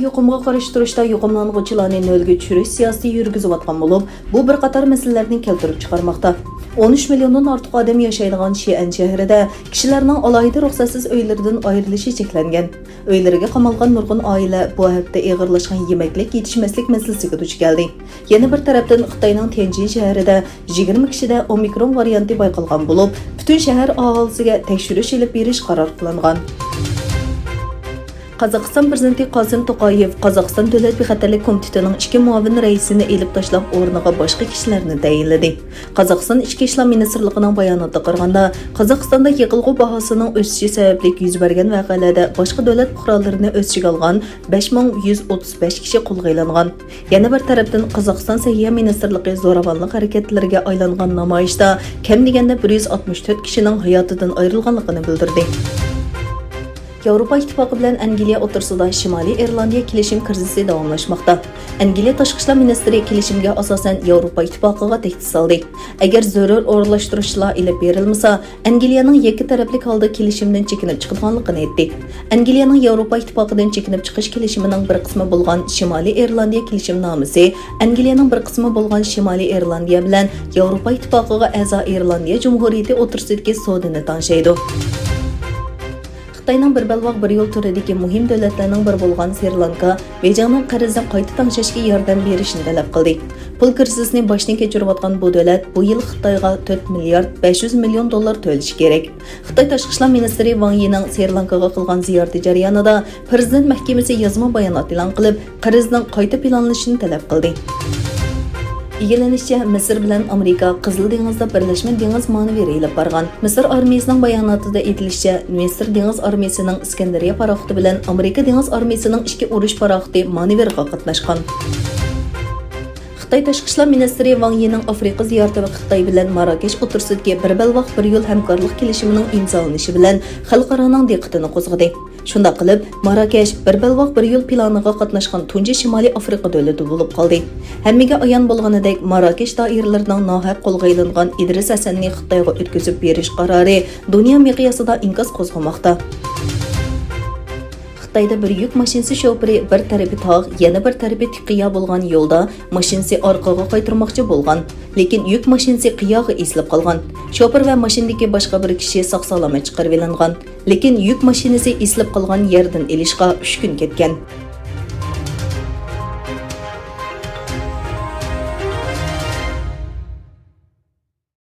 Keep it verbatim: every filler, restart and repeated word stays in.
يۇقۇمغا قارشى تۇرۇشتا يۇقۇملانغۇچىلارنى نۆلگە چۈشۈرۈش سىياسىتى يۈرگۈزۈۋاتقان بولۇپ، بۇ بىر قاتار مەسىلىلەرنى كەلتۈرۈپ چىقارماقتا. ئون ئۈچ مىليوندىن ئارتۇق ئادەم ياشايدىغان شىئەن شەھىرىدە كىشىلەرنىڭ ئالاھىدە رۇخسەتسىز ئۆيلىرىدىن ئايرىلىشى چەكلەنگەن. ئۆيلىرىگە قامالغان نۇرغۇن ئائىلە بۇ ھەپتە ئېغىرلاشقان يېمەكلىك يېتىشمەسلىك مەسىلىسىگە دۇچ كەلدى. يەنە بىر تەرەپتىن، خىتاينىڭ تيەنجىن شەھىرىدە يىگىرمە كىشىدە ئومىكرون ۋارىيانتى بايقالغان بولۇپ، پۈتۈن شەھەر ئاھالىسىگە تەكشۈرۈش ئېلىپ بېرىش قارار قىلىنغان. قازاقىستان پىرېزىدېنتى قاسىم توقايېۋ قازاقىستان دۆلەت بىخەتەرلىك كومىتېتىنىڭ ئىككى مۇئاۋىن رەئىسىنى ئېلىپ تاشلاپ، ئورنىغا باشقا كىشىلەرنى تەيىنلىدى. قازاقىستان ئىچكى ئىشلار مىنىستىرلىقىنىڭ باياناتىغا قارىغاندا، قازاقىستاندا يېقىلغۇ باھاسىنىڭ ئۆسۈشى سەۋەبلىك يۈز بەرگەن ۋەقەلەردە باشقا دۆلەت پۇقرالىرىنى ئۆز ئىچىگە ئالغان بەش مىڭ يۈز ئوتتۇز بەش كىشى قولغا ئېلىنغان. يەنە بىر تەرەپتىن، قازاقىستان سەھىيە مىنىستىرلىقى زوراۋانلىق ھەرىكەتلىرىگە ئايلانغان نامايىشتا كەم دېگەندە بىر يۈز ئاتمىش تۆت كىشىنىڭ ھاياتىدىن ئايرىلغانلىقىنى بىلدۈردى. ياۋروپا ئىتتىپاقى بىلەن ئەنگلىيە ئوتتۇرىسىدا شىمالىي ئىرلاندىيە كېلىشىم كىرىزىسى داۋاملاشماقتا. ئەنگلىيە تاشقى ئىشلار مىنىستىرى كېلىشىمگە ئاساسەن ياۋروپا ئىتتىپاقىغا تەھدىت سالدى. ئەگەر زۆرۈر ئورۇنلاشتۇرۇشلار ئېلىپ بېرىلمىسا، ئەنگلىيەنىڭ يەككە تەرەپلىك ھالدا كېلىشىمدىن چېكىنىپ چىقىدىغانلىقىنى ئېيتتى. ئەنگلىيەنىڭ ياۋروپا ئىتتىپاقىدىن چېكىنىپ چىقىش كېلىشىمىنىڭ بىر قىسمى بولغان شىمالىي ئىرلاندىيە كېلىشىمنامىسى ئەنگلىيەنىڭ بىر قىسمى بولغان شىمالىي ئىرلاندىيە بىلەن ياۋروپا ئىتتىپاقىغا ئەزا ئىرلاندىيە جۇمھۇرىيىتى ئوتتۇرىسىدىكى سودىنى تەڭشەيدۇ. خىتاينىڭ بىر بەلباغ بىر يول تۈرىدىكى مۇھىم دۆلەتلەرنىڭ بىرى بولغان سرى لانكا بېيجىڭنىڭ قەرزنى قايتا تەڭشەشكە ياردەم بېرىشنى تەلەپ قىلدى. پۇل كىرىزىسىنى باشتىن كەچۈرۈۋاتقان بۇ دۆلەت بۇ يىل خىتايغا تۆت مىليارد بەش يۈز مىليون دوللار تۆلىشى كېرەك. خىتاي تاشقى ئىشلار مىنىستىرى ۋاڭ يىنىڭ سرى لانكىغا قىلغان زىيارىتى جەريانىدا پىرېزىدېنت مەھكىمىسى يازما بايانات ئېلان قىلىپ، قەرزنىڭ قايتا پىلانلىنىشىنى تەلەپ قىلدى. ئىگىلىنىشىچە، مىسىر بىلەن ئامېرىكا قىزىل دېڭىزدا بىرلەشمە دېڭىز مانېۋىرى ئېلىپ بارغان. مىسىر ئارمىيىسىنىڭ باياناتىدا ئېيتىلىشىچە، مىسىر دېڭىز ئارمىيىسىنىڭ ئىسكەندەرىيە پاراخوتى بىلەن ئامېرىكا دېڭىز ئارمىيىسىنىڭ ئىككى ئۇرۇش پاراخوتى مانېۋىرغا قاتناشقان. خىتاي تاشقى ئىشلار مىنىستىرى ۋاڭ يىنىڭ ئافرىقا زىيارىتى ۋە خىتاي بىلەن ماراكەش ئوتتۇرىسىدىكى بىر بەلباغ بىر يول ھەمكارلىق كېلىشىمىنىڭ ئىمزالىنىشى بىلەن خەلقئارانىڭ دىققىتىنى قوزغىدى. شۇنداق قىلىپ، ماراكەش بىر بەلباغ بىر يول پىلانىغا قاتناشقان تۇنجى شىمالىي ئافرىقا دۆلىتى بولۇپ قالدى. ھەممىگە ئايان بولغىنىدەك، ماراكەش دائىرىلىرىنىڭ ناھەق قولغا ئېلىنغان ئىدرىس ھەسەننى خىتايغا ئۆتكۈزۈپ بېرىش قارارى دۇنيا مىقياسىدا ئىنكاس قوزغىماقتا. خىتايدا بىر يۈك ماشىنىسى شوپۇرى بىر تەرىپى تاغ، يەنە بىر تەرىپى تىك قىيا بولغان يولدا ماشىنىسى ئارقىغا قايتۇرماقچى بولغان. لېكىن يۈك ماشىنىسى قىياغا ئېسىلىپ قالغان. شوپۇر ۋە ماشىنىدىكى باشقا بىر كىشى ساق-سالامەت چىقىرىۋېلىنغان. لېكىن يۈك ماشىنىسى ئېسىلىپ قالغان يەردىن ئېلىشقا ئۈچ كۈن كەتكەن.